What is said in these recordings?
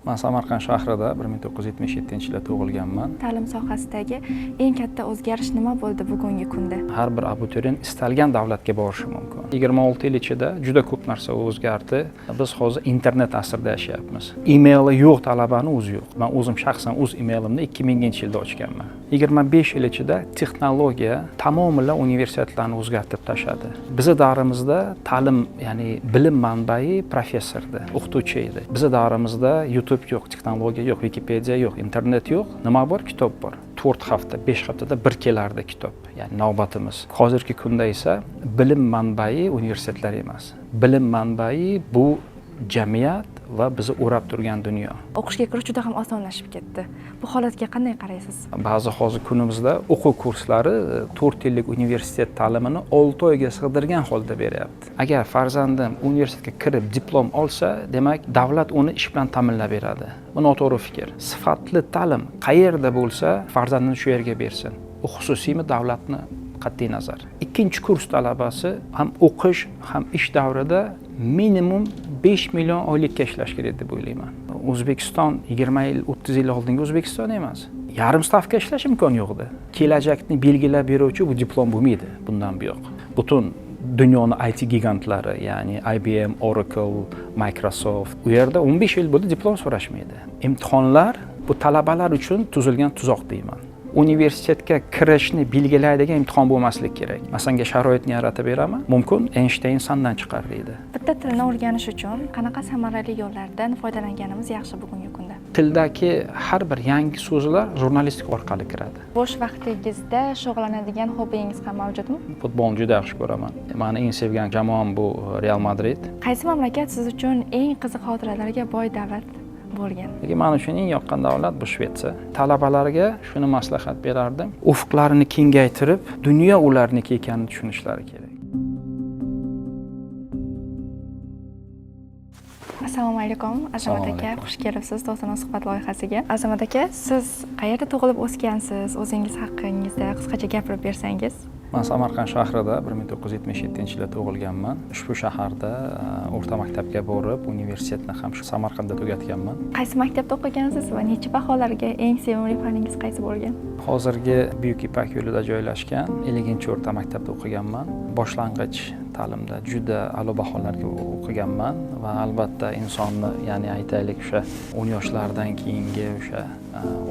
Man Samarqand shahrida 1977-yilda tug'ilganman. Ta'lim sohasidagi eng katta o'zgarish nima bo'ldi bugungi kunda? Har bir abituriyent istalgan davlatga borishi mumkin. 26 yil ichida juda ko'p narsa o'zgardi. Biz hozir internet asrida yashayapmiz. Emaili yo'q talabani o'zi yo'q. Man o'zim shaxsan o'z emailimni 2000-yilda ochganman. 25 yil ichida texnologiya tamomila universitetlarni o'zgartirib tashladi. Bizni davrimizda ta'lim, ya'ni bilim manbai professordi, o'qituvchi edi. Bizni davrimizda YouTube yo'q, texnologiya yo'q, Wikipedia yo'q, internet yo'q. Nima bor? Kitob bor. 4 hafta, 5 haftada bir kelardi kitob, ya'ni navbatimiz. Hozirgi kunda esa bilim manbai universitetlar emas. Bilim manbai bu jamiyat va bizni o'rab turgan dunyo. O'qishga kirish juda ham osonlashib ketdi. Bu holatga qanday qaraysiz? Ba'zi hozir kunimizda o'quv kurslari 4 yillik universitet ta'limini 6 oyga sig'dirgan holda beryapti. Agar farzandim universitetga kirib diplom olsa, demak davlat uni ish bilan ta'minlab beradi. Bu noto'g'ri fikr. Sifatli ta'lim qayerda bo'lsa, farzandini shu yerga bersin. U xususiymi, davlatni qat'iy nazar. Ikkinchi kurs talabasi ham o'qish, ham ish davrida minimum 5 million oylikka ishlash kerak deb o'ylayman. O'zbekiston 20 yil, 30 yil oldingi O'zbekiston emas. Yarim stavka ishlash imkoni yo'q edi. Kelajakni belgilab beruvchi bu diplom bo'lmaydi bundan buyoq. Butun dunyoni IT gigantlari, ya'ni IBM, Oracle, Microsoft, u yerda 15 yil bo'ldi diplom so'rashmaydi. Imtihonlar bu talabalar uchun tuzilgan tuzoq deyman. Universitetga kirishni belgilaydigan imtihon bo'lmasligi kerak. Man senga sharoitni yaratib beraman, mumkin Eynshteyn sandan chiqar deydi. Bitta tilni o'rganish uchun qanaqa samarali yo'llardan foydalanganimiz yaxshi bugungi kunda? Tildagi har bir yangi so'zlar jurnalistika orqali kiradi. Bo'sh vaqtingizda shug'ullanadigan hobbingiz ham mavjudmi? Futbolni juda yaxshi ko'raman. Mani eng sevgan jamoam bu Real Madrid. Qaysi mamlakat siz uchun eng qiziq xotiralarga boy davlat bo'lgan? Lekin men uchun eng yoqqan davlat bu Shvetsiya. Talabalarga shuni maslahat berardim. Ufqlarini kengaytirib, dunyo ularniki ekanini tushunishlari kerak. Assalomu alaykum, Azamat Assalomu aka, alaykum. Xush kelibsiz Do'stona suhbat loyihasiga. Azamat aka, siz qayerda tug'ilib o'sgansiz? O'zingiz haqingizda qisqacha gapirib bersangiz. Man Samarqand shahrida 1977-yilda tug'ilganman. Ushbu shaharda o'rta maktabga borib, universitetni ham shu Samarqandda tugatganman. Qaysi maktabda o'qigansiz va necha baholarga, eng sevimli faningiz qaysi bo'lgan? Hozirgi Buyuk Ipak yo'lida joylashgan 50-o'rta maktabda o'qiganman. Boshlang'ich ta'limda juda a'lo baholarga o'qiganman va albatta insonni, ya'ni aytaylik, o'sha 10 yoshlardan keyingi o'sha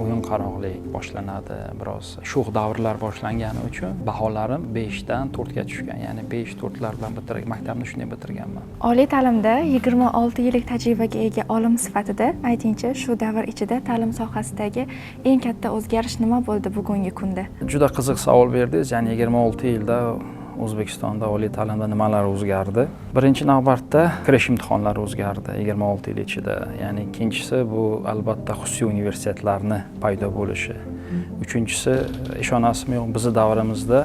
o'yin qaroqlik boshlanadi, biroz sho'x davrlar boshlangani uchun baholarim 5 dan 4 ga tushgan, ya'ni 5 4lar bilan bitirib, maktabni shunday bitirganman. Oliy ta'limda 26 yillik tajribaga ega olim sifatida aytingchi, shu davr ichida ta'lim sohasidagi eng katta o'zgarish nima bo'ldi bugungi kunda? Juda qiziq savol berdingiz, ya'ni 26 yilda O'zbekistonda oliy ta'limda nimalar o'zgardi? Birinchi navbatda kirish imtihonlari o'zgardi 26 yil ichida. Ya'ni ikkinchisi bu albatta xususiy universitetlarni paydo bo'lishi. Uchinchisi, ishonasizmi yo'q, bizni davrimizda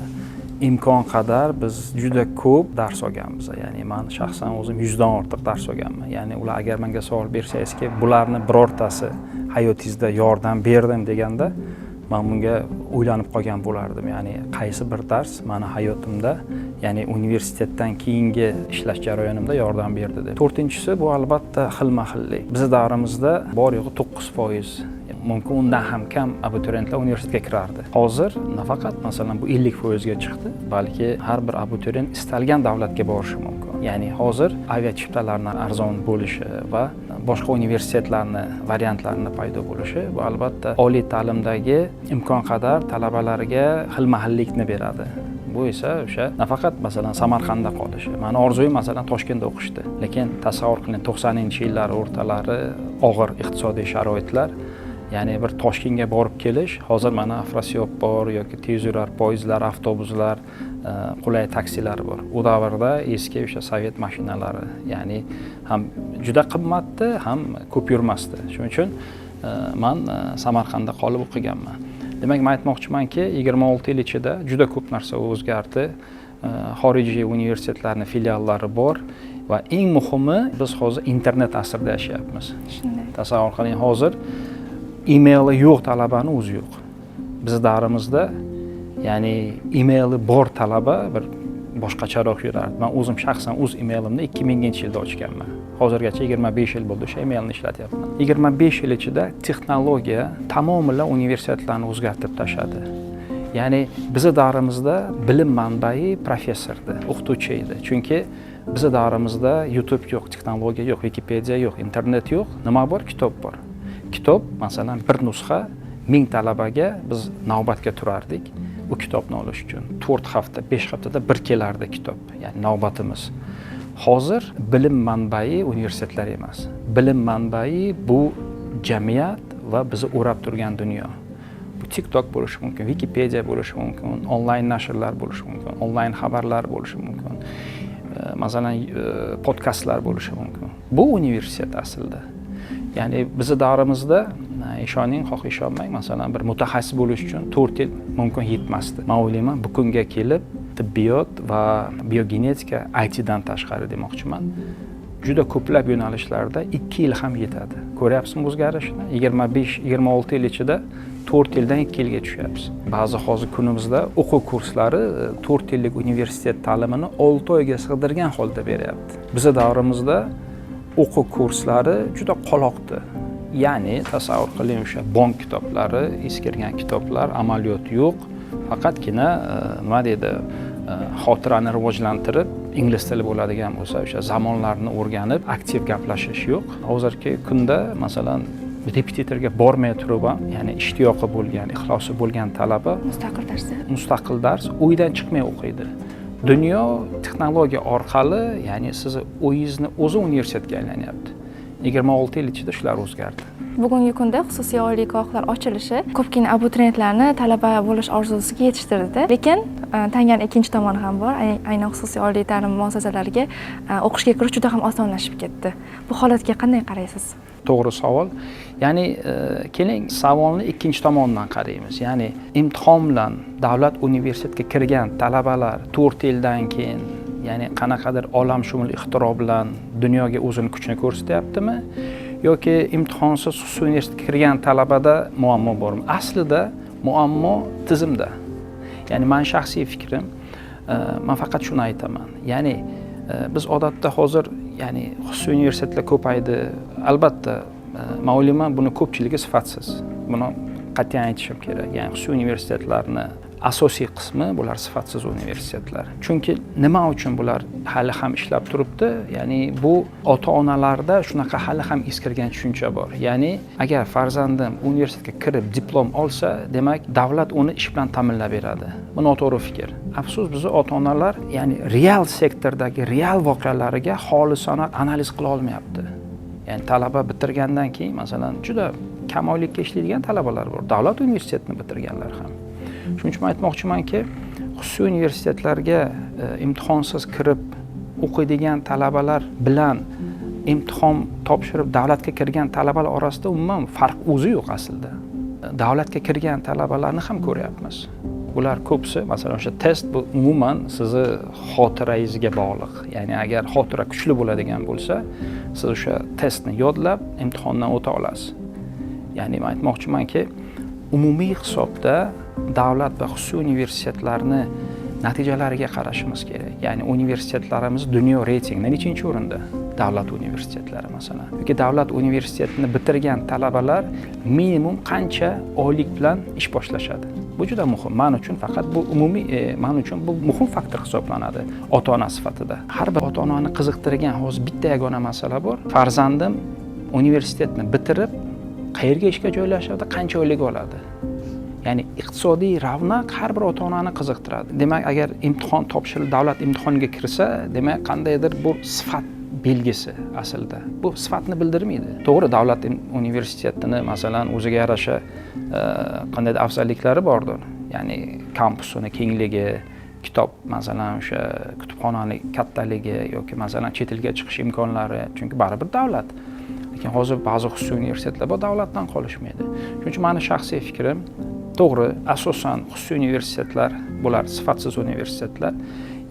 imkon qadar biz juda ko'p dars olganmiz. Ya'ni men shaxsan o'zim 100 dan ortiq dars olganman. Ya'ni ular agar menga savol bersangizki, bularni birortasi hayotingizda yordam berdim deganda, men bunga o'ylanib qolgan bo'lardim. Ya'ni qaysi bir dars meni hayotimda, ya'ni universitetdan keyingi ishlash jarayonimda yordam berdi deb. To'rtinchisi bu albatta xilma-xillik. Bizni davrimizda bor yo'g'i 9%, mumkin undan ham kam abituriyentlar universitetga kirardi. Hozir nafaqat masalan bu 50% ga chiqdi, balki har bir abituriyent istalgan davlatga borishi mumkin. Ya'ni hozir aviachiptalarning arzon bo'lishi va boshqa universitetlarni variantlarini paydo bo'lishi bu albatta oliy ta'limdagi imkon qadar talabalarga xilma-xillikni beradi. Bu esa o'sha nafaqat masalan Samarqandda qolishi. Mani orzuyim masalan Toshkentda o'qishdi. Lekin tasavvur qiling, 90-yillar o'rtalari og'ir iqtisodiy sharoitlar, ya'ni bir Toshkentga borib kelish, hozir mana Afrosiyob bor yoki tezyurar poyezdlar, avtobuslar, qulay taksilar bor. U davrda eski o'sha sovet mashinalari, ya'ni ham juda qimmatdi, ham ko'p yurmasdi. Shuning uchun man Samarqandda qolib o'qiganman. Demak, men aytmoqchimanki, 26 yil ichida juda ko'p narsa o'zgardi. Xorijiy universitetlarning filiallari bor va eng muhimi biz hozir internet asrida yashayapmiz. Shunday. Tasavvur qiling, hozir emaili yo'q talabani o'zi yo'q. Bizni davrimizda, ya'ni emaili bor talaba bir boshqacharoq yurardi. Men o'zim shaxsan o'z emailimni 2000-yilda ochganman. Hozirgacha 25 yil bo'ldi, o'sha emailni ishlatyapman. 25 yil ichida texnologiya tamomila universitetlarni o'zgartirib tashladi. Ya'ni bizni davrimizda bilim manbai professordi, o'qituvchi edi. Chunki bizni davrimizda YouTube yo'q, texnologiya yo'q, Wikipedia yo'q, internet yo'q. Nima bor? Kitob bor. Kitob, masalan, bir nusxa 1000 talabaga biz navbatga turardik u kitobni olish uchun. 4 hafta, 5 haftada bir kelardi kitob, ya'ni navbatimiz. Hozir bilim manbai universitetlar emas. Bilim manbai bu jamiyat va bizni o'rab turgan dunyo. Bu TikTok bo'lishi mumkin, Wikipedia bo'lishi mumkin, onlayn nashrlar bo'lishi mumkin, onlayn xabarlar bo'lishi mumkin. Masalan, podkastlar bo'lishi mumkin. Bu universitet aslida. Ya'ni bizni davrimizda, ishoning, xoh ishonmang, masalan, bir mutaxassis bo'lish uchun 4 yil mumkin yetmasdi. Men o'ylayman, bu kunga kelib tibbiyot va biogenetika, IT dan tashqari demoqchiman, juda ko'plab yo'nalishlarda 2 yil ham yetadi. Ko'ryapsizmi o'zgarishni? 25, 26 yil ichida 4 yildan 2 yilga tushyapmiz. Ba'zi hozir kunimizda o'quv kurslari 4 yillik universitet ta'limini 6 oyga sig'dirgan holda beryapti. Bizni davrimizda o'quv kurslari juda qoloqdi. Ya'ni tasavvur qiling, o'sha bank kitoblari, eskirgan kitoblar, amaliyot yo'q. Faqatgina nima deydi, xotirani rivojlantirib, ingliz tili bo'ladigan bo'lsa, o'sha zamonlarni o'rganib, aktiv gaplashish yo'q. Hozirgi kunda, masalan, repetitorga bormay turib ham, ya'ni ishtiyoqi bo'lgan, ixlosi bo'lgan talaba mustaqil darsda, mustaqil dars, uydan chiqmay o'qiydi. Dunyo texnologiya orqali, ya'ni sizni uyingizni o'zi universitetga aylanyapti. 26 yil ichida shular o'zgardi. Bugungi kunda xususiy oliygohlar ochilishi ko'pgina abituriyentlarni talaba bo'lish orzusiga yetishtirdi. Lekin tangani ikkinchi tomoni ham bor. Aynan xususiy oliy ta'lim muassasalariga o'qishga kirish juda ham osonlashib ketdi. Bu holatga qanday qaraysiz? To'g'ri savol. Ya'ni keling, savolni ikkinchi tomonidan qaraymiz. Ya'ni imtihon bilan davlat universitetga kirgan talabalar 4 yildan keyin, ya'ni qanaqadir olamshumul ixtiro bilan dunyoga o'zini kuchini ko'rsatyaptimi yoki imtihonsiz xususiy universitetga kirgan talabada muammo bormi? Aslida muammo tizimda. Ya'ni mani shaxsiy fikrim, man faqat shuni aytaman. Ya'ni biz odatda hozir, ya'ni xususiy universitetlar ko'paydi. Albatta, man o'ylayman, buni ko'pchiligi sifatsiz. Buni qat'iyan aytishim kerak. Ya'ni xususiy universitetlarni asosiy qismi bular sifatsiz universitetlar. Chunki nima uchun bular hali ham ishlab turibdi? Ya'ni bu ota onalarda shunaqa hali ham eskirgan tushuncha bor. Ya'ni agar farzandim universitetga kirib diplom olsa, demak, davlat uni ish bilan ta'minlab beradi. Bu noto'g'ri fikr. Afsus, bizni ota onalar, ya'ni real sektordagi real voqealarga xolisona analiz qila olmayapti. Ya'ni talaba bitirgandan keyin, masalan, juda kam oylikka ishlaydigan talabalar bor, davlat universitetini bitirganlar ham. Shuning uchun aytmoqchimanki, xususiy universitetlarga imtihonsiz kirib o'qiydigan talabalar bilan imtihon topshirib davlatga kirgan talabalar orasida umuman farq o'zi yo'q aslida. Davlatga kirgan talabalarni ham ko'ryapmiz. Ular ko'pisi, masalan, o'sha test, bu umuman sizni xotirangizga bog'liq. Ya'ni agar xotira kuchli bo'ladigan bo'lsa, siz o'sha testni yodlab imtihondan o'ta olasiz. Ya'ni man aytmoqchimanki, umumiy hisobda davlat va xususiy universitetlarni natijalariga qarashimiz kerak. Ya'ni universitetlarimiz dunyo reytingida nechinchi o'rinda? Davlat universitetlari, masalan, yoki davlat universitetini bitirgan talabalar minimum qancha oylik bilan ish boshlashadi? Bu juda muhim man uchun. Faqat bu umumiy, man uchun bu muhim faktor hisoblanadi ota ona sifatida. Har bir ota onani qiziqtirgan hozir bitta yagona masala bor: farzandim universitetni bitirib qayerga ishga joylashadi, qancha oylik oladi? Ya'ni iqtisodiy ravnaq har bir ota onani qiziqtiradi. Demak, agar imtihon topshirib davlat imtihoniga kirsa, demak, qandaydir bu sifat belgisi. Aslida bu sifatni bildirmaydi. To'g'ri, davlat universitetini, masalan, o'ziga yarasha qandaydir afzalliklari bordir. Ya'ni kampusini kengligi, kitob, masalan, o'sha kutubxonani kattaligi yoki, masalan, chet elga chiqish imkonlari, chunki baribir davlat. Lekin hozir ba'zi xususiy universitetlar bor, davlatdan qolishmaydi. Shuning uchun mani shaxsiy fikrim, to'g'ri, asosan xususiy universitetlar bular sifatsiz universitetlar.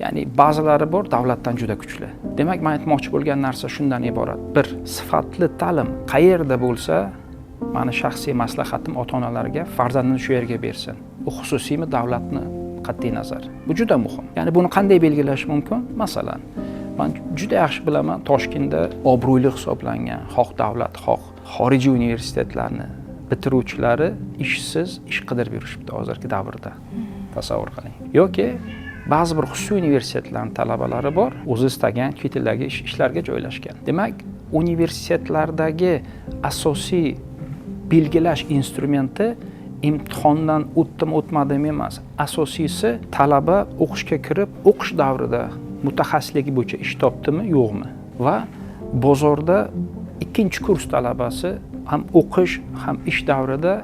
Ya'ni ba'zilari bor, davlatdan juda kuchli. Demak, man aytmoqchi bo'lgan narsa shundan iborat: bir, sifatli ta'lim qayerda bo'lsa, mani shaxsiy maslahatim ota onalarga farzandini shu yerga bersin, u xususiymi, davlatmi qat'iy nazar. Bu juda muhim. Ya'ni buni qanday belgilash mumkin? Masalan, Man juda yaxshi bilaman, Toshkentda obro'li hisoblangan xoh davlat, xoh xorijiy universitetlarni bitiruvchilari ishsiz, ish qidirib yurishibdi hozirgi davrda. Tasavvur qiling. Yoki ba'zi bir xususiy universitetlarning talabalari bor, o'zi istagan chet eldagi ishlarga joylashgan. Demak, universitetlardagi asosiy belgilash instrumenti imtihondan o'tdim, o'tmadim emas. Asosiysi, talaba o'qishga kirib, o'qish davrida mutaxassisligi bo'yicha ish topdimi, yo'qmi? Va bozorda ikkinchi kurs talabasi ham o'qish, ham ish davrida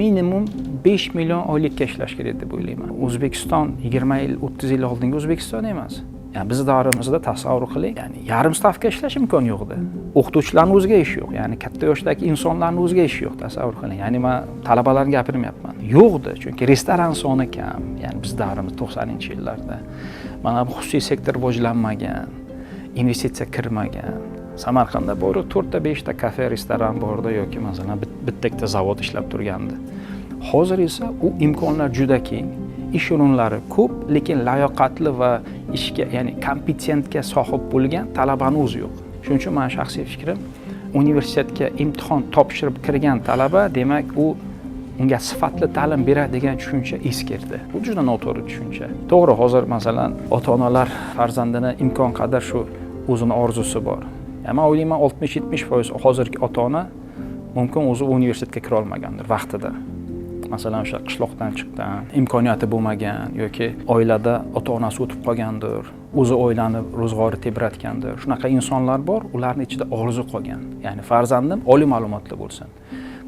minimum 5 million oylikka ishlash kerak deb o'ylayman. O'zbekiston 20 yil, 30 yil oldingi O'zbekiston emas. Ya'ni bizni davrimizda, tasavvur qiling, ya'ni yarim stavka ishlash imkoni yo'q edi. O'qituvchilarning o'ziga ish yo'q, ya'ni katta yoshdagi insonlarning o'ziga ish yo'q, tasavvur qiling. Ya'ni men talabalarni gapirmayapman. Yo'q edi, chunki restoran soni kam. Ya'ni biz davrimiz 90-yillarda. Mana bu xususiy sektor rivojlanmagan, investitsiya kirmagan. Samarqandda bor 4 ta, 5 ta kafe, restoran bor edi yoki masalan bitta ikkita zavod ishlab turgandi. Hozir esa u imkonlar juda keng. Ish o'rinlari ko'p, lekin layoqatli va ishga, ya'ni kompetentga sohib bo'lgan talabani o'zi yo'q. Shuning uchun meni shaxsiy fikrim, universitetga imtihon topshirib kirgan talaba, demak, u unga sifatli ta'lim beradi degan tushuncha eskirdi. Bu juda noto'g'ri tushuncha. To'g'ri, hozir masalan ota-onalar farzandini imkon qadar shu o'zini orzusi bor. Yani man o'ylayman, 60-70% hozirgi ota-ona mumkin o'zi universitetga kira olmagandir vaqtida. Masalan, o'sha qishloqdan chiqqan, imkoniyati bo'lmagan yoki oilada ota-onasi o'tib qolgandir, o'zi oilani ro'zg'ori tebratgandir. Shunaqa insonlar bor, ularning ichida orzu qolgan. Ya'ni farzandim oliy ma'lumotli bo'lsin.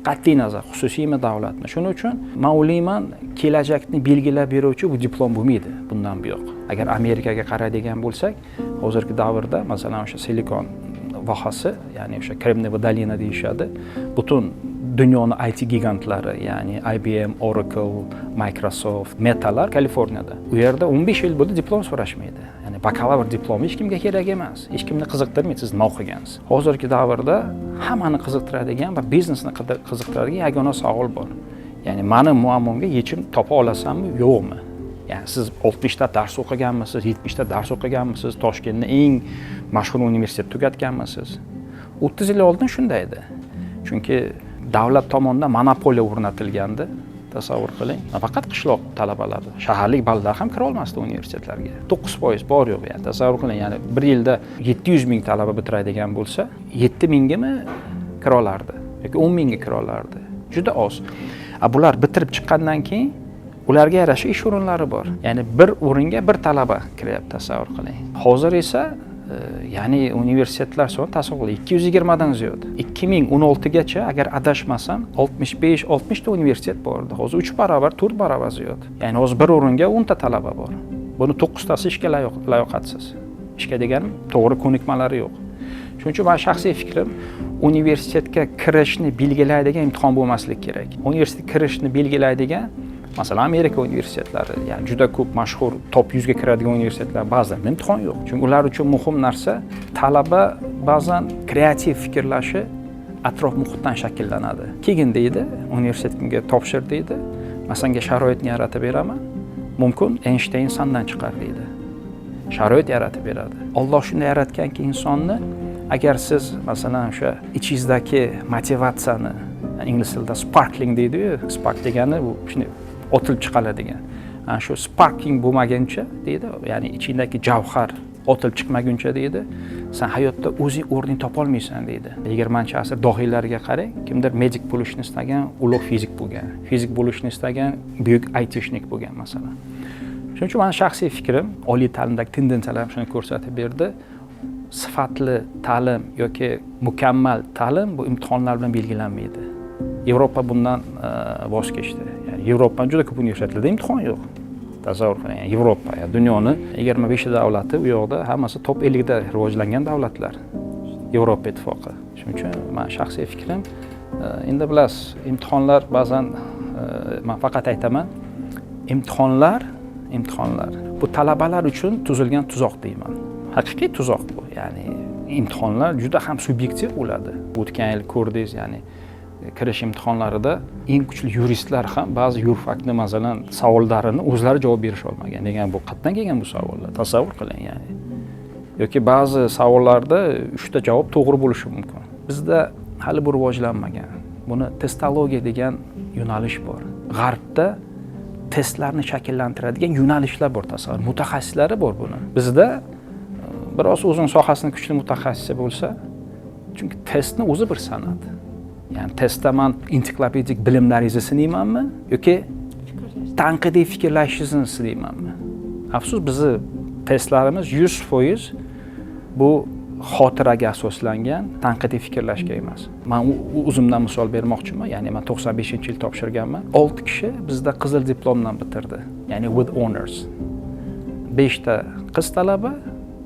Qat'iy nazar, xususiymi, davlatmi. Shuning uchun men o'ylayman, kelajakni belgilab beruvchi bu diplom bo'lmaydi bundan buyoq. Agar Amerikaga qaraydigan bo'lsak, hozirgi davrda masalan o'sha Silikon vohasi, ya'ni o'sha Кремниевая долина deyishadi, butun dunyoni IT gigantlari, ya'ni IBM, Oracle, Microsoft, Metalar Kaliforniyada. U yerda 15 yil bo'ldi diplom so'rashmaydi. Ya'ni bakalavr diplomi hech kimga kerak emas. Hech kimni qiziqtirmaydi, siz nima o'qigansiz. Hozirgi davrda hammani qiziqtiradigan va biznesni qiziqtiradigan yagona savol bor. Ya'ni mani muammomga yechim topa olasanmi, yo'qmi? Ya'ni siz 60 ta dars o'qiganmisiz, 70 ta dars o'qiganmisiz, Toshkentni eng mashhur universitet tugatganmisiz? 30 yil oldin shunday edi. Chunki davlat tomonidan monopoliya o'rnatilgandi. Tasavvur qiling. Nafaqat qishloq talabalari, shaharlik bolalar ham kira olmasdi universitetlarga. 9% bor yo'q, ya'ni tasavvur qiling, ya'ni bir yilda 700 ming talaba bitiradigan bo'lsa, 7 mingimi kira olardi yoki 10 mingga kira olardi. Juda oz. A bular bitirib chiqqandan keyin ularga yarasha ish o'rinlari bor. Ya'ni bir o'ringa bir talaba kiryapti, tasavvur qiling. Hozir esa ya'ni universitetlar soni, tasavvur qiling, 220 dan ziyod. 2016 gacha, agar adashmasam, 65 60 ta universitet bor edi. Hozir 3 barobar, 4 barobar ziyod. Ya'ni hozir bir o'ringa 10 ta talaba bor. Buni 9 tasi ishga layoqatsiz. Ishga deganim, to'g'ri ko'nikmalari yo'q. Shuning uchun meni shaxsiy fikrim, universitetga kirishni belgilaydigan imtihon bo'lmasligi kerak. Universitetga kirishni belgilaydigan, masalan, Amerika universitetlari, ya'ni juda ko'p mashhur top 100 ga kiradigan universitetlar, ba'zilarida imtihon yo'q. Chunki ular uchun muhim narsa, talaba ba'zan kreativ fikrlashi atrof muhitdan shakllanadi. Kelgin deydi, universitetimga topshir deydi, man senga sharoitni yaratib beraman. Mumkin Eynshteyn sandan chiqar deydi. Sharoit yaratib beradi. Alloh shunday yaratganki insonni, agar siz masalan o'sha ichingizdagi motivatsiyani, ingliz tilida sparkling deydi-yu, spark degani bu shunday otilib chiqaradigan. Ana shu sparking bo'lmaguncha deydi, ya'ni ichingdagi javhar otilib chiqmaguncha deydi, sen hayotda o'zing o'rning topolmaysan deydi. 20-asr dohiylariga qarang, kimdir medik bo'lishni istagan, ulug' fizik bo'lgan, fizik bo'lishni istagan, buyuk айтишник bo'lgan masalan. Shuning uchun mani shaxsiy fikrim, oliy ta'limdagi tendensiyalar ham shuni ko'rsatib berdi. Sifatli ta'lim yoki mukammal ta'lim bu imtihonlar bilan belgilanmaydi. Yevropa bundan voz kechdi. Ya'ni Yevropani juda ko'p universitetlarda imtihon yo'q. Tasavvur qiling, ya'ni Yevropa, ya'ni dunyoni 25 ta davlati, u yoqda hammasi top 50 da rivojlangan davlatlar. Yevropa Ittifoqi. Shuning uchun mani shaxsiy fikrim, endi bilasiz, imtihonlar ba'zan, man faqat aytaman, imtihonlar bu talabalar uchun tuzilgan tuzoq deyman. Haqiqiy tuzoq bu. Ya'ni imtihonlar juda ham subyektiv bo'ladi. O'tgan yil ko'rdingiz, ya'ni kirish imtihonlarida eng kuchli yuristlar ham ba'zi yurfakni masalan savollarini o'zlari javob berisha olmagan. Degan bu qayerdan kelgan bu savollar? Tasavvur qiling, ya'ni. Yoki ba'zi savollarda 3 ta javob to'g'ri bo'lishi mumkin. Bizda hali bu rivojlanmagan. Buni testologiya degan yo'nalish bor. G'arbda testlarni shakllantiradigan yo'nalishlar bor, tasavvur, mutaxassislari bor buni. Bizda biroz o'zini sohasini kuchli mutaxassisi bo'lsa, chunki testni o'zi bir san'at. Ya'ni testda man ensiklopedik bilimlaringizni sinaymanmi yoki tanqidiy fikrlashingizni sinaymanmi? Afsus, bizni testlarimiz 100% bu xotiraga asoslangan, tanqidiy fikrlashga emas. Man o'zimdan misol bermoqchiman. Ya'ni man 95-yil topshirganman. Olti kishi bizda qizil diplomdan bitirdi, ya'ni with honors. Beshta qiz talaba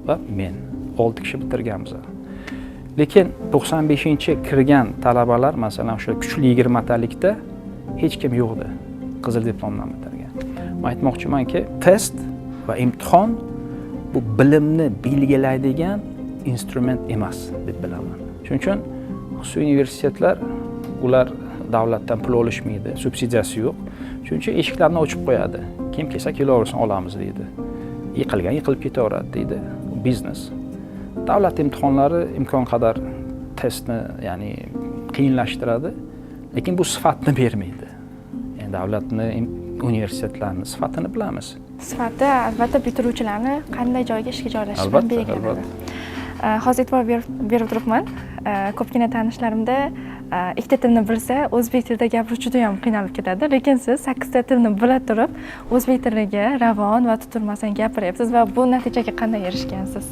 va men, olti kishi bitirganmiz. Lekin 95-kirgan talabalar, masalan, o'sha kuchli 20 talikda hech kim yo'q edi qizil diplomdan bitirgan. Man aytmoqchimanki, test va imtihon bu bilimni belgilaydigan instrument emas deb bilaman. Shuning uchun xususiy universitetlar, ular davlatdan pul olishmaydi, subsidiyasi yo'q. Shuning uchun eshiklarni ochib qo'yadi. Kim kelsa kelaversin, olamiz deydi. Yiqilgan yiqilib ketaveradi deydi. Bu biznes. Davlat imtihonlari imkon qadar testni, ya'ni, qiyinlashtiradi, lekin bu sifatni bermaydi. Ya'ni davlatni universitetlarni sifatini bilamiz. Sifati albatta bitiruvchilarni qanday joyga ishga joylashishi bilan belgilanadi. Hozir e'tibor berib turibman. Ko'pgina tanishlarimda ikkita tilni bilsa, o'zbek tilida gapirish juda yam qiynalib ketadi. Lekin siz sakkizta tilni bila turib, o'zbek tiliga ravon va tutilmasdan gapiryapsiz va bu natijaga qanday erishgansiz?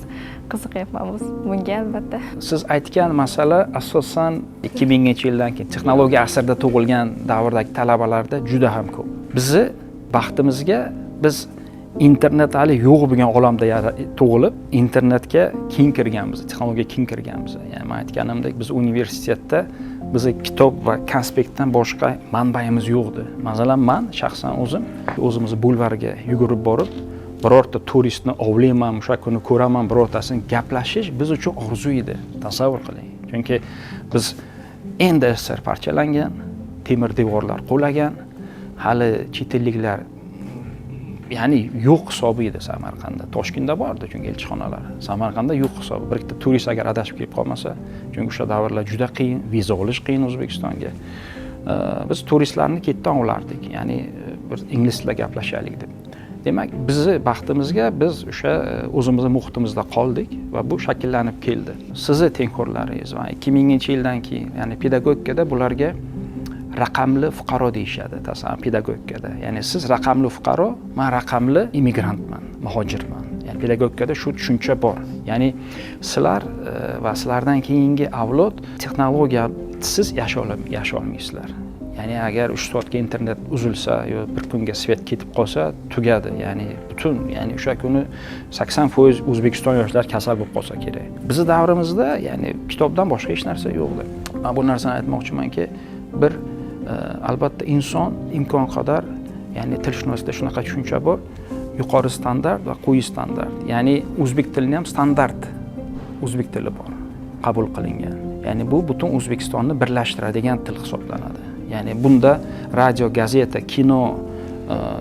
Qiziqyapman bunga albatta. Siz aytgan masala asosan 2000-yildan keyin texnologiya asrida tug'ilgan davrdagi talabalarda juda ham ko'p. Bizni baxtimizga, biz internet hali yo'q bo'lgan olamda tug'ilib, internetga keyin kirganmiz, texnologiyaga keyin kirganmiz. Ya'ni man aytganimdek, biz universitetda bizni kitob va konspektdan boshqa manbayimiz yo'q edi. Masalan, man shaxsan o'zim o'zimizni bulvarga yugurib borib, birorta turistni ovlayman, o'sha kuni ko'raman birortasini, gaplashish biz uchun orzu edi. Tasavvur qiling. Chunki biz endi SSR parchalangan, temir devorlar qulagan, hali chet elliklar, ya'ni, yo'q hisobi edi Samarqandda. Toshkentda bordi, chunki elchixonalar. Samarqandda yo'q hisobi. Bir ikkita turist agar adashib kelib qolmasa, chunki o'sha davrlar juda qiyin, viza olish qiyin O'zbekistonga. Biz turistlarni ketdan olardik, ya'ni bir ingliz tilida gaplashaylik deb. Demak, bizni baxtimizga biz o'sha o'zimizni muhitimizda qoldik va bu shakllanib keldi. Sizni tengqurlaringiz va 2000-yildan keyin, ya'ni pedagogikada bularga raqamli fuqaro deyishadi, tasavvur, pedagogikada. Ya'ni siz raqamli fuqaro, man raqamli immigrantman, muhojirman. Ya'ni pedagogikada shu tushuncha bor. Ya'ni sizlar va sizlardan keyingi avlod texnologiyasiz yashay olmaysizlar. Ya'ni agar 3 soatga internet uzilsa yo bir kunga свет ketib qolsa, tugadi. Ya'ni butun, ya'ni o'sha kuni 80% O'zbekiston yoshlari kasal bo'lib qolsa kerak. Bizni davrimizda, ya'ni, kitobdan boshqa hech narsa yo'q edi. Man bu narsani aytmoqchimanki, bir albatta inson imkon qadar, ya'ni tilshunoslikda shunaqa tushuncha bor: yuqori standart va quyi standart. Ya'ni o'zbek tilini ham standart o'zbek tili bor, qabul qilingan. Ya'ni bu butun O'zbekistonni birlashtiradigan til hisoblanadi. Ya'ni bunda radio, gazeta, kino,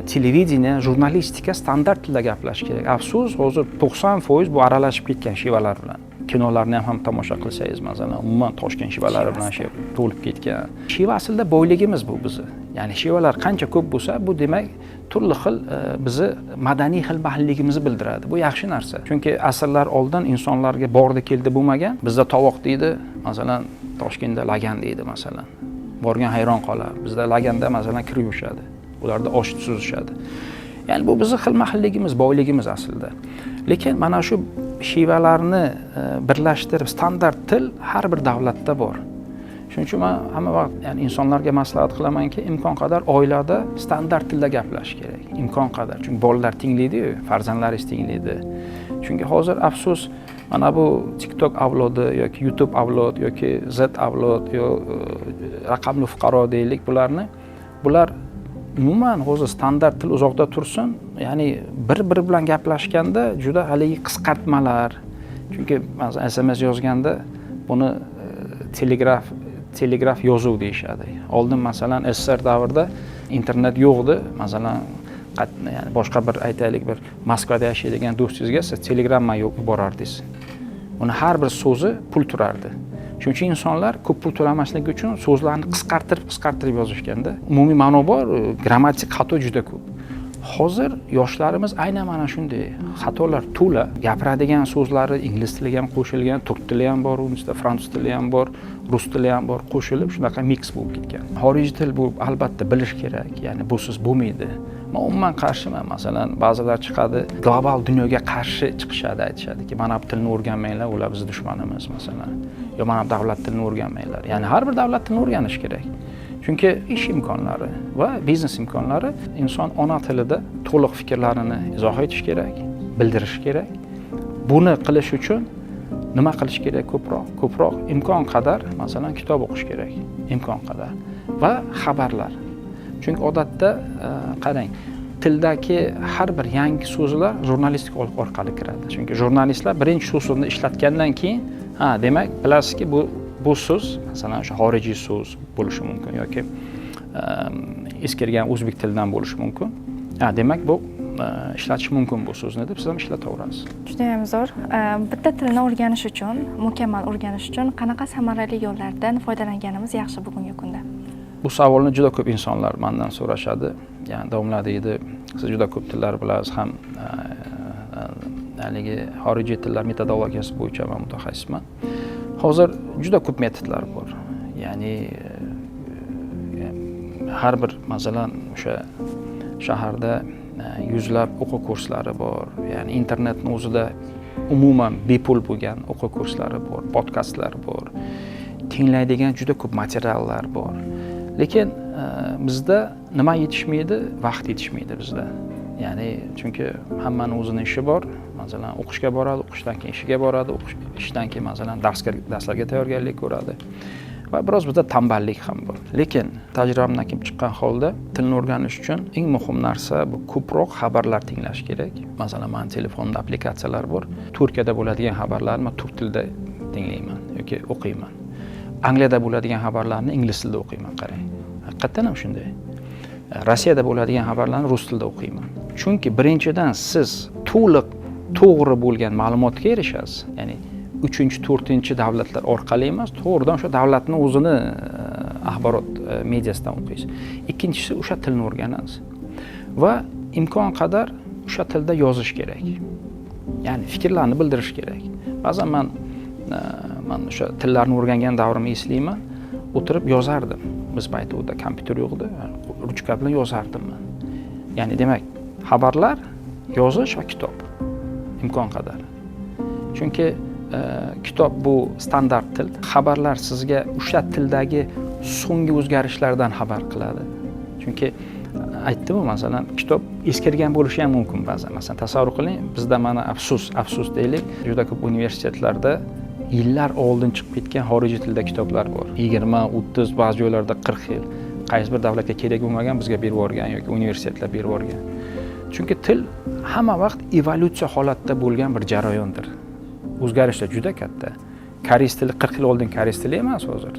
televideniye, jurnalistika standart tilda gaplashish kerak. Afsus, hozir 90% bu aralashib ketgan shivalar bilan. Kinolarni ham tomosha qilsangiz, masalan, umuman Toshkent shivalari bilan to'lib ketgan. Shiva aslida boyligimiz bu bizni. Ya'ni shivalar qancha ko'p bo'lsa, bu demak turli xil bizni madaniy xilma-xilligimizni bildiradi. Bu yaxshi narsa. Chunki asrlar oldin insonlarga bordi keldi bo'lmagan. Bizda tovoq deydi, masalan, Toshkentda lagan deydi, masalan. Borgan hayron qoladi. Bizda laganda, masalan, kir yuvishadi. Ularda osh suzishadi. Ya'ni bu bizni xilma-xilligimiz, boyligimiz aslida. Lekin mana shu shivalarni birlashtirib standart til har bir davlatda bor. Shuning uchun man hamma vaqt, ya'ni, insonlarga maslahat qilamanki, imkon qadar oilada standart tilda gaplashish kerak. Imkon qadar. Chunki bolalar tinglaydi-yu, farzandlaringiz tinglaydi. Chunki hozir, afsus, mana bu TikTok avlodi yoki YouTube avlod yoki Z avlod yo raqamli fuqaro deylik bularni. Bular umuman hozir standart til uzoqda tursin, ya'ni bir-biri bilan gaplashganda juda haligi qisqartmalar. Chunki masalan SMS yozganda buni telegraf yozuv deyishadi. Oldin, masalan, SSR davrida internet yo'q edi. Masalan, Ya'ni boshqa bir, aytaylik, bir Moskvada yashaydigan do'stingizga siz telegramma yuborardingiz. Uni har bir so'zi pul turardi. Shuning uchun insonlar ko'p pul to'lamaslik uchun so'zlarni qisqartirib qisqartirib yozishganda, umumiy ma'no bor, grammatik xato juda ko'p. Hozir yoshlarimiz aynan mana shunday xatolar to'la gapiradigan so'zlari ingliz tiliga ham qo'shilgan, turk tili ham bor uni ichida, fransuz tili ham bor, rus tili ham bor, qo'shilib shunaqa mix bo'lib ketgan. Xorijiy til bu albatta bilish kerak, ya'ni busiz bo'lmaydi. Man umuman qarshiman. Masalan, ba'zilar chiqadi, global dunyoga qarshi chiqishadi, aytishadiki, mana bu tilni o'rganmanglar, ular bizni dushmanimiz, masalan, yo mana bu davlat tilini o'rganmanglar. Ya'ni har bir davlat tilini o'rganish kerak, chunki ish imkonlari va biznes imkonlari, inson ona tilida to'liq fikrlarini izoh etish kerak, bildirish kerak. Buni qilish uchun nima qilish kerak? Ko'proq imkon qadar, masalan, kitob o'qish kerak imkon qadar va xabarlar. Chunki odatda qarang, tildagi har bir yangi so'zlar jurnalistika orqali kiradi, chunki jurnalistlar birinchi shu so'zni ishlatgandan keyin, ha, demak, bilasizki, bu so'z, masalan, o'sha xorijiy so'z bo'lishi mumkin yoki eskirgan o'zbek tilidan bo'lishi mumkin, ha, demak, bu ishlatish mumkin bu so'zni deb siz ham ishlataverasiz. Judayam zo'r. Bitta tilni o'rganish uchun, mukammal o'rganish uchun qanaqa samarali yo'llardan foydalanganimiz yaxshi bugungi kunda? Bu savolni juda ko'p insonlar mandan so'rashadi. Ya'ni domla deydi, siz juda ko'p tillar bilasiz ham, haligi xorijiy tillar metodologiyasi bo'yicha man mutaxassisman. Hozir juda ko'p metodlar bor, ya'ni har bir, masalan, o'sha shaharda yuzlab o'quv kurslari bor, ya'ni internetni o'zida umuman bepul bo'lgan o'quv kurslari bor, podkastlar bor, tinglaydigan juda ko'p materiallar bor. Lekin bizda nima yetishmaydi? Vaqt yetishmaydi bizda. Ya'ni chunki hammani o'zini ishi bor. Masalan, o'qishga boradi, o'qishdan keyin ishiga boradi, ishdan keyin, masalan, darslarga tayyorgarlik ko'radi va biroz bizda tanballik ham bor. Lekin tajribamdan kelib chiqqan holda, tilni o'rganish uchun eng muhim narsa bu ko'proq xabarlar tinglash kerak. Masalan, mani telefonimda applikatsiyalar bor, Turkiyada bo'ladigan xabarlarni man turk tilida tinglayman yoki o'qiyman, Angliyada bo'ladigan xabarlarni ingliz tilida o'qiyman. Qarang, haqiqatdan ham shunday. Rossiyada bo'ladigan xabarlarni rus tilida o'qiyman, chunki birinchidan siz to'liq to'g'ri bo'lgan ma'lumotga erishasiz, ya'ni uchinchi, to'rtinchi davlatlar orqali emas, to'g'ridan o'sha davlatni o'zini axborot mediasidan o'qiysiz. Ikkinchisi, o'sha tilni o'rganasiz va imkon qadar o'sha tilda yozish kerak, ya'ni fikrlarni bildirish kerak. Ba'zan man o'sha tillarni o'rgangan davrimni eslayman, o'tirib yozardim. Biz paytida kompyuter yo'q edi, ruchka bilan yozardim man. Ya'ni demak, xabarlar, yozish va kitob imkon qadar, chunki kitob bu standart til, xabarlar sizga o'sha tildagi so'nggi o'zgarishlardan xabar qiladi. Chunki aytdimu, masalan, kitob eskirgan bo'lishi ham mumkin ba'zan. Masalan, tasavvur qiling, bizda mana, afsus, afsus deylik, juda ko'p universitetlarda yillar oldin chiqib ketgan xorijiy tilda kitoblar bor, 20, 30, ba'zi joylarda 40 yil. Qaysi bir davlatga kerak bo'lmagan, bizga berib yuborgan yoki universitetlar berib yuborgan. Chunki til hamma vaqt evolyutsiya holatida bo'lgan bir jarayondir, o'zgarishlar juda katta. Koreys tili 40 yil oldin koreys tili emas hozir.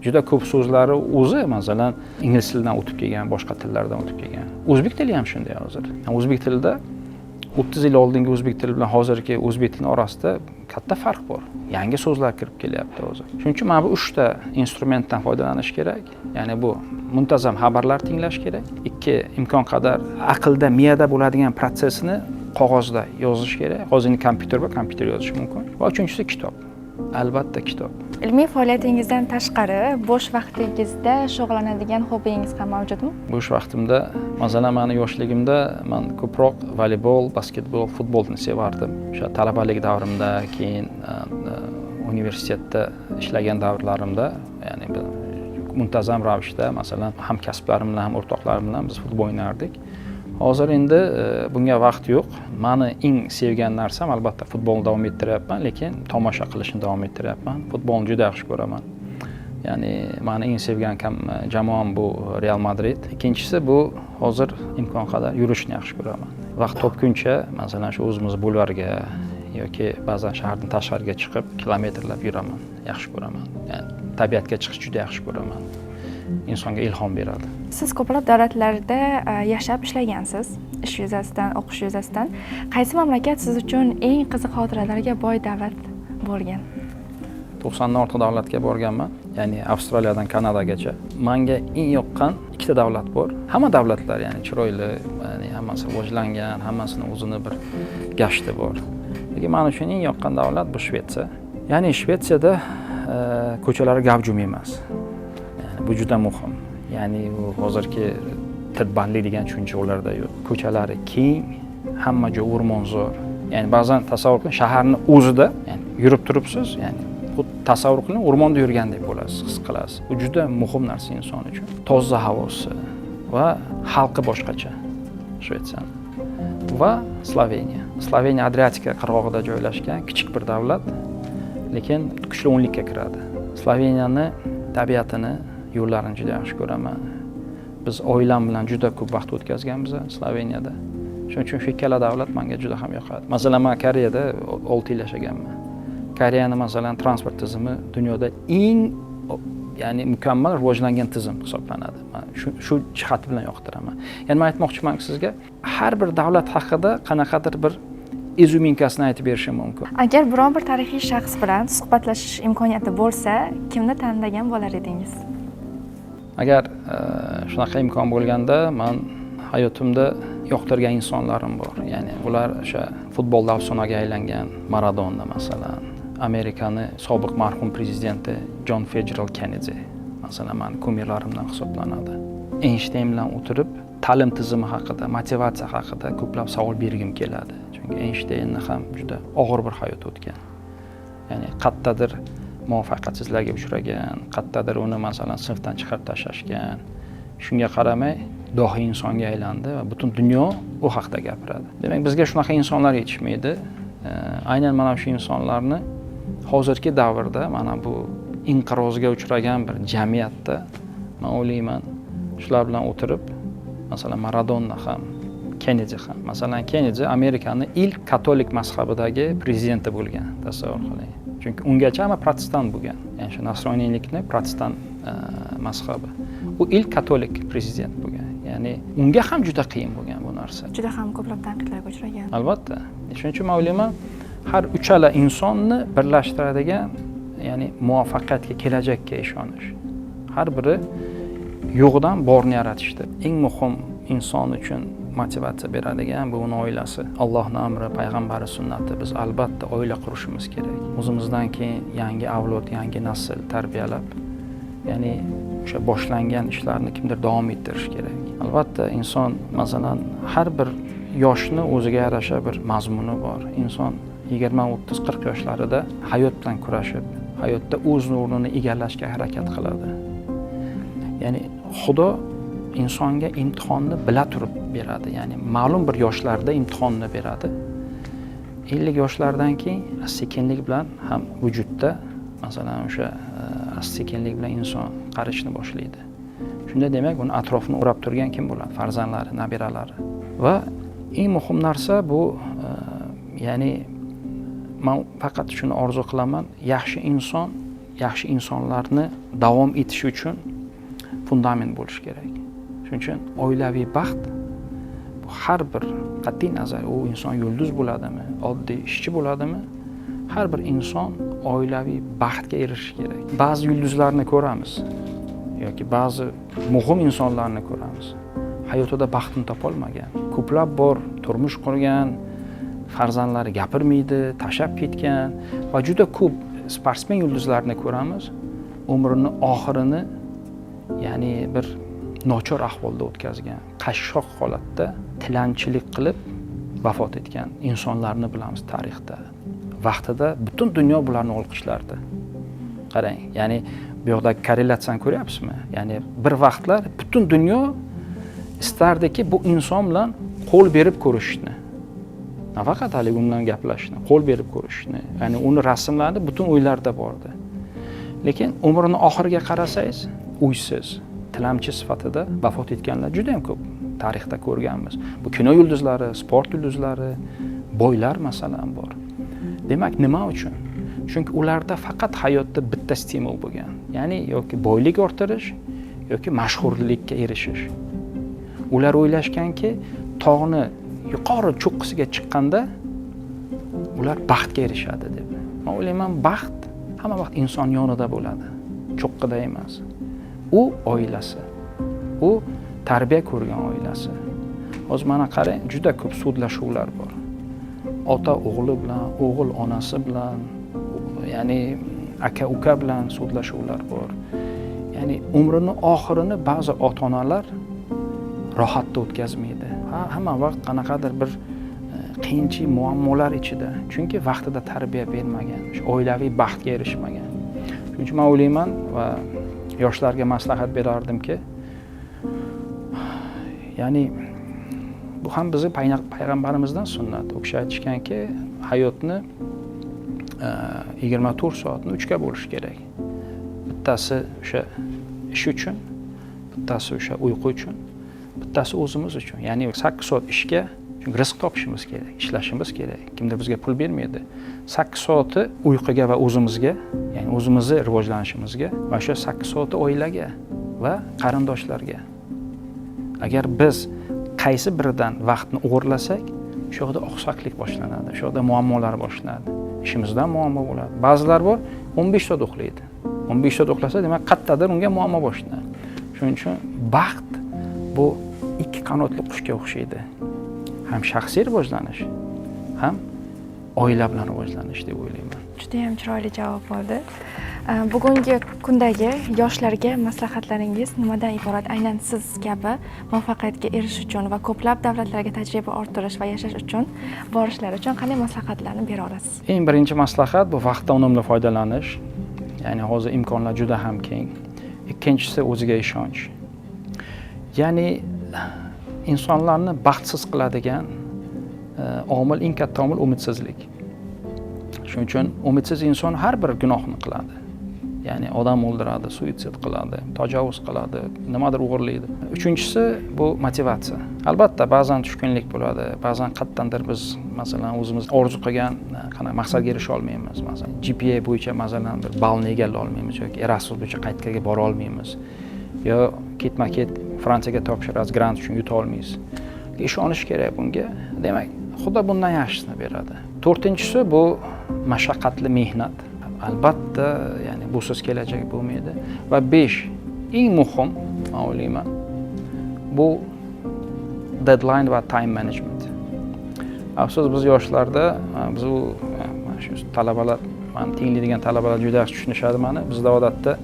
Juda ko'p so'zlari o'zi, masalan, ingliz tilidan o'tib kelgan, boshqa tillardan o'tib kelgan. O'zbek tili ham shunday hozir. O'zbek tilida 30 yil oldingi o'zbek tili bilan hozirgi o'zbek tilini orasida katta farq bor, yangi so'zlar kirib kelyapti hozir. Shuning uchun mana bu uchta instrumentdan foydalanish kerak. Ya'ni bu muntazam xabarlar tinglash kerak, ikki, imkon qadar aqlda, miyada bo'ladigan protsessni qog'ozda yozish kerak, hozir endi kompyuter bor, kompyuter yozish mumkin, va uchinchisi kitob, albatta kitob. Ilmiy faoliyatingizdan tashqari bo'sh vaqtingizda shug'ullanadigan hobbingiz ham mavjudmi? Bo'sh vaqtimda, masalan, mani yoshligimda man ko'proq voleybol, basketbol, futbolni sevardim. O'sha talabalik davrimda, keyin universitetda ishlagan davrlarimda, ya'ni muntazam ravishda, masalan, hamkasblarim bilan ham, o'rtoqlarim bilan biz futbol o'ynardik. Hozir endi bunga vaqt yo'q. Mani eng sevgan narsam, albatta, futbolni davom ettiryapman, lekin tomosha qilishni davom ettiryapman. Futbolni juda yaxshi ko'raman. Ya'ni mani eng sevgan jamoam bu Real Madrid. Ikkinchisi, bu hozir imkon qadar yurishni yaxshi ko'raman. Vaqt topguncha, masalan, shu o'zimiz bulvarga yoki ba'zan shahardan tashqariga chiqib, kilometrlab yuraman, yaxshi ko'raman. Ya'ni tabiatga chiqish juda yaxshi ko'raman. Insonga ilhom beradi. Siz ko'plab davlatlarda yashab ishlagansiz, ish yuzasidan, o'qish yuzasidan. Qaysi mamlakat siz uchun eng qiziq xotiralarga boy davlat bo'lgan? 90dan ortiq davlatga borganman, ya'ni Avstraliyadan Kanadagacha. Manga eng yoqqan ikkita davlat bor. Hamma davlatlar, ya'ni, chiroyli, ya'ni hammasi rivojlangan, hammasini o'zini bir gashti bor, lekin man uchun eng yoqqan davlat bu Shvetsiya. Ya'ni Shvetsiyada ko'chalari gavjum emas, ya'ni bu juda muhim. Ya'ni u hozirgi tirbandlik degan tushuncha ularda yo'q. Ko'chalari keng, hamma joy o'rmonzor. Ya'ni ba'zan tasavvur qiling, shaharni o'zida, ya'ni yurib turibsiz, ya'ni xuddi, tasavvur qiling, o'rmonda yurgandek bo'lasiz, his qilasiz. Bu juda muhim narsa inson uchun. Toza havosi va xalqi boshqacha Shvetsiyani. Va Sloveniya. Sloveniya Adriatika qirg'og'ida joylashgan kichik bir davlat, lekin kuchli o'nlikka kiradi. Sloveniyani tabiatini, yo'llarini juda yaxshi ko'raman. Biz oilam bilan juda ko'p vaqt o'tkazganmiz Sloveniyada. Shuning uchun shu ikkala davlat menga juda ham yoqadi. Masalan, man Koreyada 6 yil yashaganman. Koreyani, masalan, transport tizimi dunyoda eng, ya'ni mukammal rivojlangan tizim hisoblanadi. Man shu jihati bilan yoqtiraman. Ya'ni man aytmoqchimanki sizga, har bir davlat haqida qanaqadir bir изюминка sini aytib berishim mumkin. Agar biron bir tarixiy shaxs bilan suhbatlashish imkoniyati bo'lsa, kimni tanlagan bo'lar edingiz? Agar shunaqa imkon bo'lganda, man hayotimda yoqtirgan insonlarim bor. Ya'ni ular o'sha futbolda afsonaga aylangan Maradona, masalan, Amerikani sobiq marhum prezidenti Jon Fitzgerald Kennedi, masalan, mani кумир larimdan hisoblanadi. Eynshteyn bilan o'tirib, ta'lim tizimi haqida, motivatsiya haqida ko'plab savol bergim keladi. Chunki Eynshteynni ham juda og'ir bir hayot o'tgan. Ya'ni qayerdadir muvaffaqiyatsizlarga uchragan, qayerdadir uni, masalan, sinfdan chiqarib tashlashgan. Shunga qaramay, dohiy insonga aylandi va butun dunyo u haqida gapiradi. Demak, bizga shunaqa insonlar yetishmaydi. Aynan mana shu insonlarni hozirgi davrda, mana bu inqirozga uchragan bir jamiyatda, man o'ylayman, shular bilan o'tirib, masalan, Maradona ham, Kennedi ham. Masalan, Kennedi Amerikani ilk katolik mazhabidagi prezidenti bo'lgan, tasavvur qiling. Chunki ungacha hamma protestant bo'lgan. Ya'ni shu nasroniylikni protestant mazhabi. U ilk katolik prezident bo'lgan. Ya'ni unga ham juda qiyin bo'lgan bu narsa. Juda ham ko'plab tanqidlarga uchragan. Albatta. Shuning uchun man o'ylayman, har uchala insonni birlashtiradigan, ya'ni muvaffaqiyatga, kelajakka ishonish. Har biri yo'qdan borni yaratishdi. Eng muhim inson uchun motivatsiya beradigan bu uni oilasi. Allohning amri, payg'ambari sunnati. Biz albatta oila qurishimiz kerak. O'zimizdan keyin yangi avlod, yangi nasl tarbiyalab, ya'ni o'sha boshlangan ishlarni kimdir davom ettirishi kerak. Albatta, inson, masalan, har bir yoshni o'ziga yarasha bir mazmuni bor. Inson 20, 30, 40 yoshlarida hayot bilan kurashib, hayotda o'z o'rnini egallashga harakat qiladi. Ya'ni Xudo insonga imtihonni bila turib beradi. Ya'ni ma'lum bir yoshlarda imtihonni beradi. 50 yoshlardan keyin sekinlik bilan ham vujudda, masalan, o'sha sekinlik bilan inson qarishni boshlaydi. Shunda, demak, uni atrofini o'rab turgan kim bo'ladi? Farzandlari, nabiralari. Va eng muhim narsa bu, ya'ni man faqat shuni orzu qilaman, yaxshi inson yaxshi insonlarni davom etishi uchun fundament bo'lishi kerak. Shuning uchun oilaviy baxt bu har bir, qat'iy nazar, u inson yulduz bo'ladimi, oddiy ishchi bo'ladimi, har bir inson oilaviy baxtga erishishi kerak. Ba'zi yulduzlarni ko'ramiz yoki ba'zi muhim insonlarni ko'ramiz, hayotida baxtini topolmagan. Ko'plab bor turmush qurgan, farzandlari gapirmaydi, tashlab ketgan. Va juda ko'p sportsmen yulduzlarni ko'ramiz, umrini oxirini, ya'ni bir nochor ahvolda o'tkazgan, qashshoq holatda tilanchilik qilib vafot etgan insonlarni bilamiz tarixda. Vaqtida butun dunyo bularni olqishlardi. Qarang, ya'ni bu yoqdagi korrelyatsiyani ko'ryapsizmi? Ya'ni bir vaqtlar butun dunyo istardiki bu inson bilan qo'l berib ko'rishishni, nafaqat haligi u bilan gaplashishni, qo'l berib ko'rishishni. Ya'ni uni rasmlari butun uylarda bordi, lekin umrini oxiriga qarasangiz, uysiz tilamchi sifatida vafot etganlar juda yam ko'p tarixda ko'rganmiz. Bu kino yulduzlari, sport yulduzlari, boylar, masalan, bor. Demak, nima uchun? Chunki ularda faqat hayotda bitta stimul bo'lgan, ya'ni yoki boylik orttirish, yoki mashhurlikka erishish. Ular o'ylashganki, tog'ni yuqori cho'qqisiga chiqqanda ular baxtga erishadi deb. Men o'ylayman, baxt hamma vaqt inson yonida bo'ladi, cho'qqida emas. U oilasi, u tarbiya ko'rgan oilasi. Hozir mana qarang, juda ko'p sudlashuvlar bor. Ota o'g'li bilan, o'g'il onasi bilan, ya'ni aka uka bilan sudlashuvlar bor. Ya'ni umrini oxirini ba'zi ota-onalar rohatda o'tkazmaydi. Ha, hamma vaqt qanaqadir bir qiyinchilik, muammolar ichida. Chunki vaqtida tarbiya bermagan, shu oilaviy baxtga erishmagan. Shuning uchun men o'ylayman va yoshlarga maslahat berardimki, ya'ni bu ham bizni payg'ambarimizdan sunnat. U kishi aytishganki, hayotni 24 soatni 3 ga bo'lish kerak. Bittasi o'sha ish uchun, bittasi o'sha uyqu uchun, bittasi o'zimiz uchun. Ya'ni 8 soat ishga, chunki rizq topishimiz kerak, ishlashimiz kerak. Kimdir bizga pul bermaydi. 8 soati uyquga va o'zimizga, ya'ni o'zimizni rivojlanishimizga va o'sha 8 soati oilaga va qarindoshlarga. Agar biz qaysi biridan vaqtni o'g'irlasak, o'sha yoqda oqsoqlik boshlanadi, o'sha yoqda muammolar boshlanadi. Ishimizdan muammo bo'ladi. Ba'zilar bor, 15 soat uxlaydi. 15 soat uxlasa, demak, qayerdadir unga muammo boshlanadi. Shuning uchun baxt bu ikki qanotli qushga o'xshaydi. Ham shaxsiy rivojlanish, ham oila bilan rivojlanish deb o'ylayman. Juda ham chiroyli javob bo'ldi. Bugungi kundagi yoshlarga maslahatlaringiz nimadan iborat? Aynan siz kabi muvaffaqiyatga erishish uchun va ko'plab davlatlarga tajriba orttirish va yashash uchun borishlari uchun qanday maslahatlarni bera olasiz? Eng birinchi maslahat bu vaqtdan unumli foydalanish. Ya'ni hozir imkonlar juda ham keng. Ikkinchisi o'ziga ishonch. Ya'ni insonlarni baxtsiz qiladigan omil, eng katta omil umidsizlik. Shuning uchun umidsiz inson har bir gunohni qiladi. Ya'ni odam o'ldiradi, suitsid qiladi, tajovuz qiladi, nimadir o'g'irlaydi. Uchinchisi bu motivatsiya. Albatta ba'zan tushkunlik bo'ladi, ba'zan qayerdandir biz masalan o'zimiz orzu qilgan qanaqa maqsadga erisha olmaymiz. Masalan, GPA bo'yicha masalan bir ballni egallay olmaymiz yoki Erasmus bo'yicha qayerga bora olmaymiz. Yo ketma-ket Fransiyaga topshirasiz, grant uchun yuta olmaysiz. Ishonish kerak bunga. Demak, Xudo bundan yaxshisini beradi. To'rtinchisi bu mashaqqatli mehnat. Albatta, ya'ni busiz kelajak bo'lmaydi. Va 5, eng muhim, men o'ylayman, bu deadline va time management. Afsus, biz yoshlarda, biz u mana shu talabalar, mani tinglaydigan talabalar juda yaxshi tushunishadi mani. Bizda odatda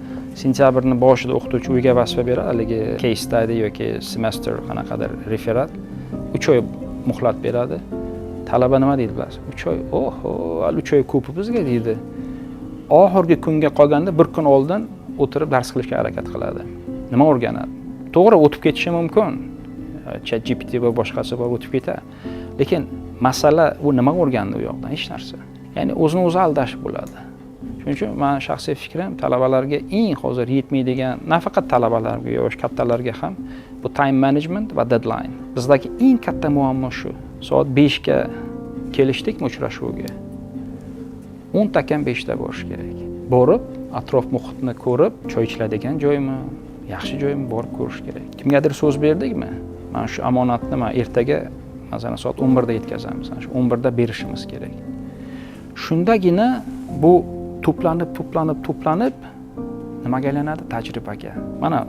sentyabrning boshida o'qituvchi uyga vazifa beradi, haligi case study yoki semester qanaqadir referat. 3 oy muhlat beradi. Talaba nima deydi bilasiz? 3 oy, oho, hali 3 oy ko'p bizga deydi. Oxirgi kunga qolganda bir kun oldin o'tirib dars qilishga harakat qiladi. Nima o'rganadi? To'g'ri, o'tib ketishi mumkin. Chat GPT va boshqasi bor, o'tib ketadi. Lekin masala u nima o'rgandi u yoqdan? Hech narsa. Ya'ni o'zini o'zi aldash bo'ladi. Shuning uchun meni shaxsiy fikrim, talabalarga eng hozir yetmaydigan, nafaqat talabalarga, yosh kattalarga ham bu time management va deadline. Bizdagi eng katta muammo shu. Soat 5 ga kelishdikmi uchrashuvga? 10 ta kam 5 da borish kerak. Borib, atrof muhitni ko'rib, choy ichiladigan joymi, yaxshi joymi, borib ko'rish kerak. Kimgadir so'z berdikmi? Mana shu omonatni mana ertaga masalan soat 11 da yetkazamiz. Mana shu 11 da berishimiz kerak. Shundagina bu to'planib, to'planib, to'planib nimaga aylanadi? Tajribaga. Mana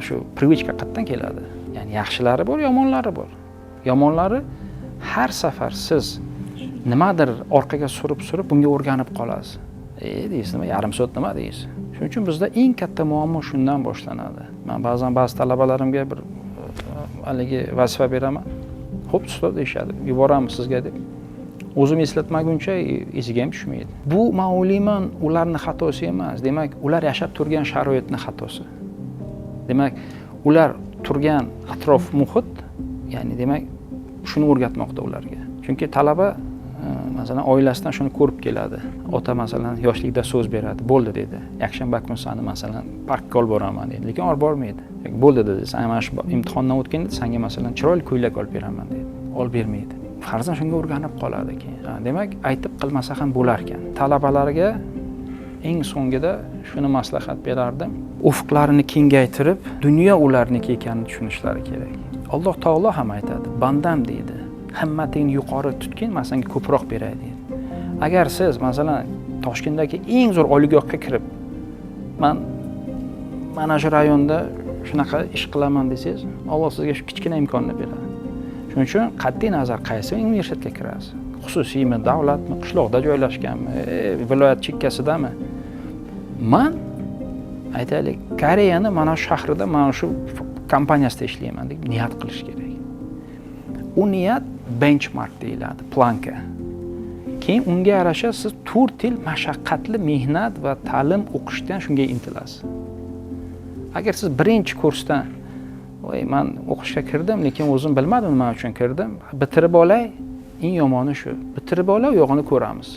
shu привычка qayerdan keladi? Ya'ni yaxshilari bor, yomonlari bor. Yomonlari har safar siz nimadir orqaga surib-surib bunga o'rganib qolasiz. Deysiz, nima yarim soat nima deysiz. Shuning uchun bizda eng katta muammo shundan boshlanadi. Men ba'zan ba'zi talabalarimga bir haligi vazifa beraman. Xo'p, ustoz deyishadi, yuboramiz sizga deb. O'zim eslatmaguncha esiga ham tushmaydi. Bu men o'ylayman, ularning xatosi emas. Demak, ular yashab turgan sharoitning xatosi. Demak, ular turgan atrof muhit, ya'ni demak, shuni o'rgatmoqda ularga. Chunki talaba masalan oilasidan shuni ko'rib keladi. Ota masalan yoshlikda so'z beradi, bo'ldi dedi. Yakshanba kuni seni masalan parkka olib boraman deydi, lekin olib bormaydi. Yoki bo'ldi dedi, sen mana shu imtihondan o'tganda senga masalan chiroyli ko'ylak olib beraman deydi. Olib bermaydi. Farzand shunga o'rganib qoladi keyin. Demak, aytib qilmasa ham bo'lar ekan. Talabalarga Eng so'ngida shuni maslahat berardim: ufqlarini kengaytirib, dunyo ularniki ekanini tushunishlari kerak. Alloh taolo ham aytadi: "Bandam, – deydi, – himmatingni yuqori tutgin, man senga ko'proq beray", deydi. Agar siz, masalan, Toshkentdagi eng zo'r oliygohga kirib, "Man mana shu rayonda shunaqa ish qilaman" desangiz, Alloh sizga shu kichkina imkonni beradi. Shuning uchun qat'iy nazar qaysi universitetga kirasiz, xususiymi, davlatmi, qishloqda joylashganmi, viloyat chekkasidami, man, aytaylik, Koreyani mana shu shahrida, mana shu kompaniyasida ishlayman deb niyat qilish kerak. U niyat benchmark deyiladi, планка. Keyin unga yarasha siz 4 yil mashaqqatli mehnat va ta'lim o'qishdan shunga intilasiz. Agar siz birinchi kursdan "Voy, man o'qishga kirdim, lekin o'zim bilmadim nima uchun kirdim, bitirib olay", eng yomoni shu, bitirib olay, u yog'ini ko'ramiz.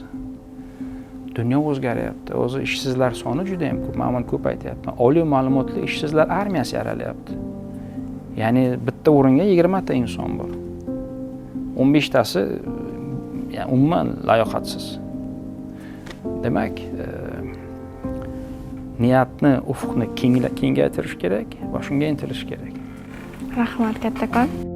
Dunyo o'zgaryapti. O'zi ishsizlar soni juda yam ko'p, man buni ko'p aytyapman. Oliy ma'lumotli ishsizlar armiyasi yaralyapti, ya'ni bitta o'ringa 20 ta inson bor, 15 tasi, yani, umuman layoqatsiz. Demak, niyatni, ufqni kengaytirish kerak va shunga intilish kerak. Rahmat kattakon.